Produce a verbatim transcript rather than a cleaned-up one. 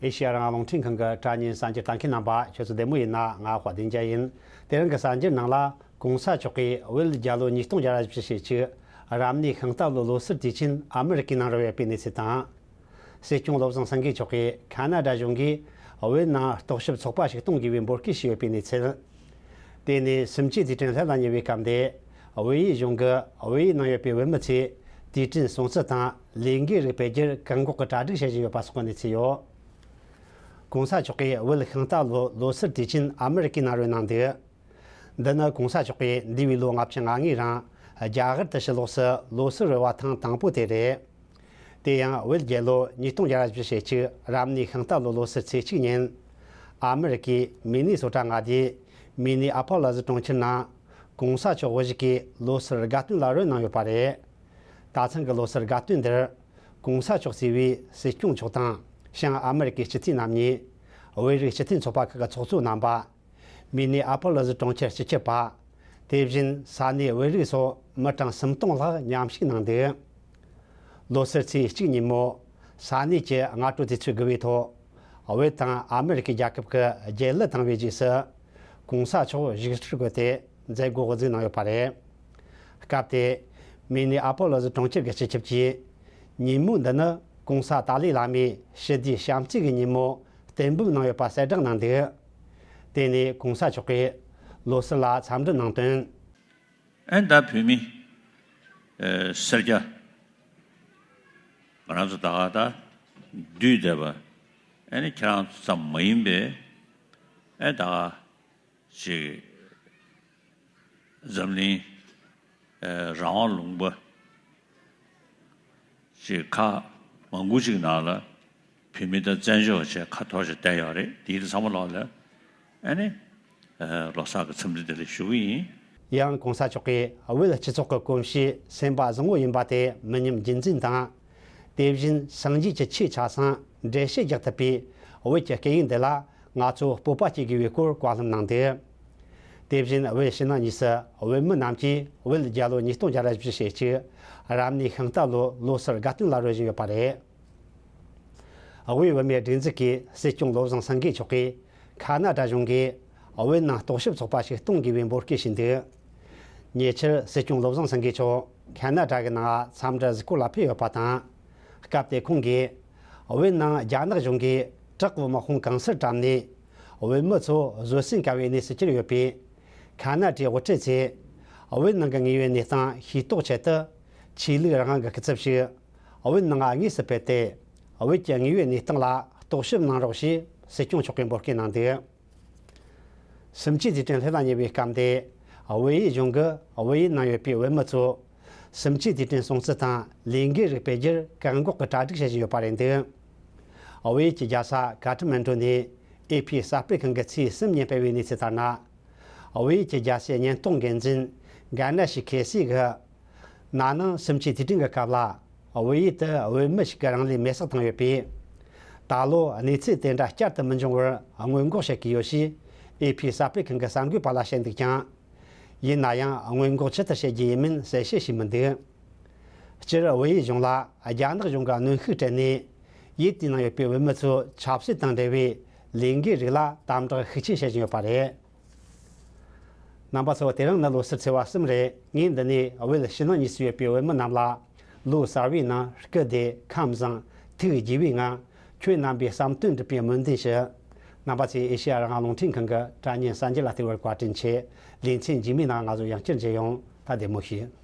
ཨེ་ཤེ་ཡ་རང་དབང་རླུང་འཕྲིན་ཁང་གི་དྲ་བརྙན་གསར་འགྱུར་ལྟ་མཁན་རྣམ་པ། ཁྱོད་ཚོ་བདེ་མོ་ཡིན་ན། ང་དཔལ་ལྡན་རྒྱལ་ཡིན། དེ་རིང་གི་གསར་འགྱུར་ནང་ལ། གོང་ས་མཆོག་གིས་བོད་རྒྱལ་ལོ་ཉིས་སྟོང་བརྒྱ་ར་བཞི་ཞེ་གཅིག་རབ་གནས་ཤིང་རྟ་ལོའི་ལོ་གསར་དུས་ཆེན་ཨ་མི་རི་ཀའི་ནང་རོལ་ཡོད་པའི་གནས་ཚུལ་དང་། སྲིད་སྐྱོང་བློ་བཟང་སེང་གེ་མཆོག་གིས་ཁ་ན་ཌ་གཞུང་གིས་བོད་ནང་རྟོག་ཞིབ་ཚོགས་པ་ཞིག་གཏོང་དགོས་པའི་འབོད་སྐུལ་ཞུས་ཡོད་པའི་གནས་ཚུལ། དེ་ནས་གསུམ་བཅུའི་དུས་དྲན་སླེབས་ལ་ཉེ་བའི་སྐབས་འདིར། བོད་ཡིག་གཞུང་གིས་བོད་ཡིག་ནང་ཡོད་པའི་བོད་མི་ཚོས་དུས་དྲན་སྲུང་བརྩི་དང་ལས་འགུལ་རིགས་སྤེལ་རྒྱུར་བཀག་འགོག་གི་གྲ་སྒྲིག་བྱེད་བཞིན་ཡོད་པ་སོགས་ཀྱི་གནས་ཚུལ་ཡོད། གོང་ས་མཆོག་གིས་བོད་ཤིང་རྟ་ལོའི་ལོ་གསར་དུས་ཆེན་ཨ་མི་རི་ཀའི་ནང་རོལ་གནང་འདུག། འདི་ནི་གོང་ས་མཆོག་གིས་འདས་པའི་ལོ་ལྔ་བཅུ་ང་ལྔའི་རིང་རྒྱ་གར་དུ་ཕྱི་ལོགས་སུ་ལོ་གསར་རོལ་བ་ཐེངས་དང་པོ་དེ་རེད། དེ་ཡང་བོད་རྒྱལ་ལོ་ཉིས་སྟོང་བརྒྱ་ར་བཞི་ཞེ་གཅིག་རབ་གནས་ཤིང་རྟ་ལོའི་ལོ་གསར་ཚེས་གཅིག་ཉིན། ཨ་མི་རི་ཀའི་མི་ནི་སོ་ཊ་མངའ་སྡེའི་མི་ནི་ཨ་པོ་ལོ་ཟི་གྲོང་ཁྱེར་ནང་གོང་ས་མཆོག་དབུ་བཞུགས་ཀྱིས་ལོ་གསར་དགའ་སྟོན་ལ་རོལ་གནང་ཡོད་པ་རེད། ད་ཐེངས་ཀྱི་ལོ་གསར་དགའ་སྟོན་འདིར་གོང་ས་མཆོག་གཙོས་པའི་སྲིད་སྐྱོང་མཆོག་དང་བྱང་ཨ་མི་རི་ཀའི་སྤྱི་འཐུས་རྣམ་གཉིས། བོད་རིགས་སྤྱི་མཐུན་ཚོགས་པ་ཁག་གི་ཚོགས་གཙོ་རྣམ་པ། མི་ནི་ཨ་པོ་ལོ་ཟི་གྲོང་ཁྱེར་སྤྱི་ཁྱབ་པ། དེ་བཞིན་ས་གནས་བོད་རིགས་སོགས་མི་གྲངས་སུམ་སྟོང་ལྷག་མཉམ་ཞུགས་གནང་འདུག། ལོ་གསར་ཚེས་གཅིག་ཉིན་མོ་ས་གནས་ཀྱི་སྔ་དྲོ་དུས་ཚོད་དགུ་པའི་ཐོག་བོད་དང་ཨ་མི་རི་ཀའི་རྒྱལ་ཁབ་ཀྱི་རྒྱལ་གླུ་བཏང་བའི་རྗེས་སུ། གོང་ས་མཆོག་བཞུགས་ཁྲིར་བཀོད་དེ་མཛད་སྒོ་དབུ་འཛུགས་གནང་ཡོད་པ་རེད། སྐབས་དེར་མི་ནི་ཨ་པོ་ལོ་ཟི་གྲོང་ཁྱེར་གྱི་སྤྱི་ཁྱབ་ཀྱིས། ཉིན་མོ་འདི་ནི་གོང་ས་ཏཱ་ལའི་བླ་མའི་ཞི་བདེའི་བྱམས་བརྩེ་གི་ཉིན་མོ་གཏན་འབེབས་གནང་ཡོད་པ་གསལ་བསྒྲགས་གནང་འདུག། དེ་ནས་གོང་ས་མཆོག་གིས་ལོ་གསར་ལ་འཚམས་འདྲི་གནང་དོན། ཨན་ད་བོད་མི་ཨེ་སེར་སྐྱ་ང་རང་ཚོ་ད་ག་ད་འདུས་བསྡད་པ་ཨ་ནི་ཁྱེད་རང་ཚོ་ཙམ་མ་ཡིན་པའི་ཨེ་ད་ག་ཅིག་འཛམ་གླིང་ཨེ་རང་དབང་ལུང་པ་ཅིག་ཁག་མང་པོ་ཅིག་ནང་ལ་བོད་མི་དང་བཙན་བྱོལ་བ་བཅས་ཁ་འཐོར་ཞིག་བསྡད་ཡོད་རེད། དེའི་ཚང་མ་ལོག་ལ་ཨ་ནི་ཨེ་ལོ་གསར་གྱི་འཚམས་འདྲི་དེ་ལ་ཞུ་གི་ཡིན། ཡང་གོང་ས་མཆོག་གིས་བོད་སྤྱི་ཚོགས་ཀྱི་གོམས་གཤིས་སེམས་པ་བཟང་བོ་ཡིན་པ་དེ་མི་ཉམས་རྒྱུན་འཛིན་དང་། དེ་བཞིན་སངས་རྒྱས་ཀྱི་ཆོས་ཆ་ཚང་འགྲེལ་བཤད་རྒྱག་ཐུབ་པའི་བོད་ཀྱི་སྐད་ཡིག་འདི་ལ་ང་ཚོ་སྤོབས་པ་སྐྱེ་དགོས་པའི་སྐོར་བཀའ་སློབ་གནང་འདུག། དེ་བཞིན་བོད་ཕྱི་ནང་གཉིས་སུ་བོད་མི་རྣམས་ཀྱིས་བོད་རྒྱལ་ལོ་ཉིས་སྟོང་བརྒྱ་ར་བཞི་ཞེ་གཅིག་རབ་གནས་ཤིང་རྟ་ལོའི་ལོ་གསར་དགའ་སྟོན་ལ་རོལ་བཞིན་ཡོད་པ་རེད། དབུས་བོད་མིའི་སྒྲིག་འཛུགས་ཀྱི་སྲིད་སྐྱོང་བློ་བཟང་སེང་གེ་མཆོག་གིས་ཁ་ན་ཌ་གཞུང་གིས་བོད་ནང་རྟོག་ཞིབ་ཚོགས་པ་ཞིག་གཏོང་དགོས་པའི་འབོད་སྐུལ་ཞུས་འདུག། ཉེ་ཆར་སྲིད་སྐྱོང་བློ་བཟང་སེང་གེ་མཆོག་ཁ་ན་ཌ་གི་ནང་འཚམས་འདྲི་གཟིགས་སྐོར་ལ་ཕེབས་ཡོད་པ་དང་། སྐབས་དེར་ཁོང་གིས་བོད་ནང་རྒྱ་ནག་གཞུང་གིས་དྲག་པོའི་དམག་དཔུང་གང་སར་བཀྲམ་ནས་བོད་མི་ཚོ་བཟོད་བསྲན་དཀའ་བའི་གནས་སུ་གྱུར་ཡོད་པས། ཁ་ན་ཌའི་དབུ་ཁྲིད་ཚོས་བོད་ནང་གི་དངོས་ཡོད་གནས་སྟངས་ཤེས་རྟོགས་ཆེད་དུ་ཆོས་ལུགས་རང་དབང་གི་སྐུ་ཚབ་ཞིག་བོད་ནང་དངོས་སུ་ཕེབས་ཏེ། བོད་ཀྱི་དངོས་ཡོད་གནས་སྟངས་ལ་རྟོག་ཞིབ་གནང་རོགས་ཞེས་སྲིད་སྐྱོང་མཆོག་གིས་འབོད་སྐུལ་གནང་འདུག། གསུམ་བཅུའི་དུས་དྲན་སླེབས་ལ་ཉེ་བའི་སྐབས་འདིར། བོད་ཡིག་གཞུང་གིས་བོད་ཡིག་ནང་ཡོད་པའི་བོད་མི་ཚོ། གསུམ་བཅུའི་དུས་དྲན་སྲུང་བརྩི་དང་ལས་འགུལ་རིགས་སྤེལ་རྒྱུར་བཀག་འགོག་གི་གྲ་སྒྲིག་བྱེད་བཞིན་ཡོད་པ་རེད་འདུག། བོད་ཡིག་གི་རྒྱལ་ས་ཀ་ཐ་མན་ཌུ་ནས་ཨེ་ཕི་གསར་སྤེལ་ཁང་གིས་ཚེས་གསུམ་ཉིན་སྤེལ་བའི་གནས་ཚུལ་ལྟར་ན། བོད་ཡིག་གི་རྒྱལ་སའི་ཉེན་རྟོག་འགན་འཛིན་གྷ་ན་ཤི་ཁེ་སི་གིས། ན་ནིང་གསུམ་བཅུའི་དུས་དྲན་གྱི་སྐབས་ལ། བོད་ཡིག་དེ་བོད་མི་ཞིག་གིས་རང་ལུས་མེར་སྲེག་བཏང་ཡོད་པས། ད་ལོ་གནས་ཚུལ་དེ་འདྲ་བསྐྱར་དུ་མི་འབྱུང་བར་སྔོན་འགོག་བྱེད་ཀྱི་ཡོད་ཞེས་ཨེ་ཕི་གསར་སྤེལ་ཁང་གི་གསར་འགོད་པ་ལ་བཤད་འདུག་ཀྱང་། ཡིན་ན་ཡང་སྔོན་འགོག་ཇི་ལྟར་བྱེད་རྒྱུ་ཡིན་མིན་གསལ་བཤད་བྱས་མི་འདུག། སྤྱིར་བོད་ཡིག་གཞུང་ལ་རྒྱ་ནག་གཞུང་གིས་གནོན་ཤུགས་སྤྲད་ནས། ཡུལ་དེའི་ནང་ཡོད་པའི་བོད་མི་ཚོའི་ཆབ་སྲིད་དང་འབྲེལ་བའི་ལས་འགུལ་རིགས་ལ་དམ་དྲག་ཤུགས་ཆེན་བྱེད་བཞིན་ཡོད་པ་རེད། རྣམ་པ་ཚོ། དེ་རིང་ནི་ལོ་གསར་ཚེས་པ་གསུམ་རེད། ངས་འདི་ནས་བོད་ཕྱི་ནང་གཉིས་སུ་ཡོད་པའི་བོད་མི་རྣམས་ལ། ལོ་གསར་བའི་ནང་སྐུ་བདེ་ཁམས་བཟང་ཐུགས་དགྱེས་པའི་ངང་། ཁྱོད་རྣམ་པའི་བསམ་དོན་འགྲུབ་པའི་སྨོན་འདུན་ཞུ། རྣམ་པ་ཚོས་ཨེ་ཤེ་ཡ་རང་དབང་རླུང་འཕྲིན་ཁང་གི་དྲ་བརྙན་གསར་འགྱུར་ལ་བལྟས་པར་བཀའ་དྲིན་ཆེ། ལེ་ཚན་རྗེས་མའི་ནང་ང་ཚོ་ཡང་བསྐྱར་མཇལ་ཡོང་། ད་བདེ་མོ་བྱོས།